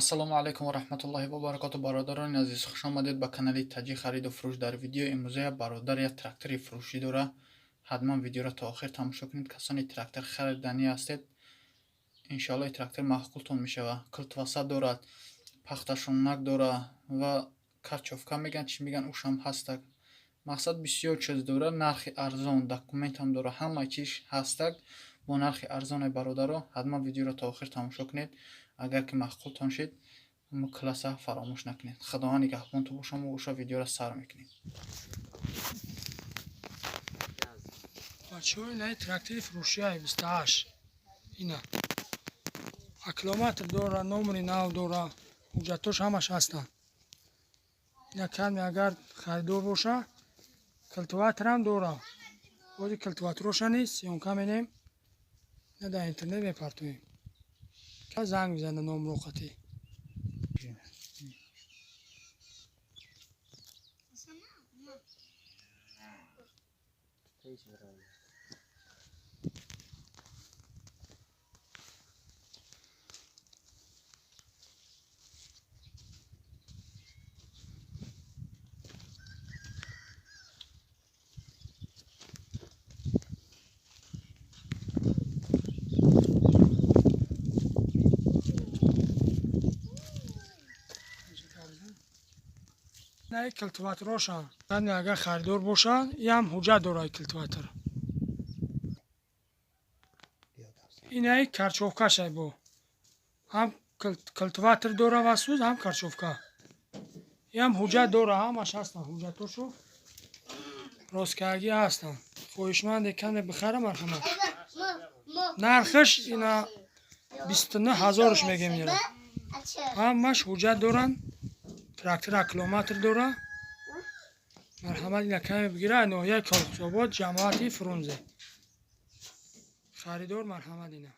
Ассалому алайкум ва раҳматуллоҳи ва баракоту. Бародарони азиз, хуш омадед ба канали Таҷи хариду фурӯш. Дар видеои имрӯза бародар як трактори фурӯшӣ дора. Ҳатман видеоро то охир тамошо кунед. Касоне трактор хариданӣ ҳастед, иншоалло ин трактор маъқултон мешавад. Килтваса дорад, пахташонак дора ва карчовка меган, чӣ меган, ушам ҳастак. Мақсад бисёр чиз дора, нархи арзон, документам дора, ҳама чиз ҳастак бо нархи арзоне. Бародаро, ҳатман видеоро то охир тамошо кунед. Агар ки маъқултон шид, мукласа фаромӯш накунед. Худованд нигаҳбонтон боша. Мо боша видеоро сар мекунем. Бачаҳо, инаи трактори фурӯшиай 28, ина аккумулятор дора, номери нав дора, ҳуҷҷатош ҳамаш ҳастанд. Ина каме агар харидор боша, культиваторам дора. Бози культиватороша нест, съёмка менем, ина дар интернет мепартоем. Занг мезана номроқатӣ. Наи культиваторошан. Агар харидор боша, иам ҳуҷҷат дора культиватор. Инаи карчовкашай, бо ҳам культиватор дора ва суз, ҳам карчовка. Иам ҳуҷҷат дора, ҳамаш ҳастанд, ҳуҷҷатошо росткардагӣ ҳастанд. Хоҳишманде каме бихара, марҳамат. Нархаш ина 29 ҳазорш мегем ира. Ҳамаш ҳуҷҷат доранд, трактор аккумулятор дора. Марҳамат, ина каме бигира. Ноҳияи Колхозобод, ҷамоати Фрунзе. Харидор, марҳамат, ина.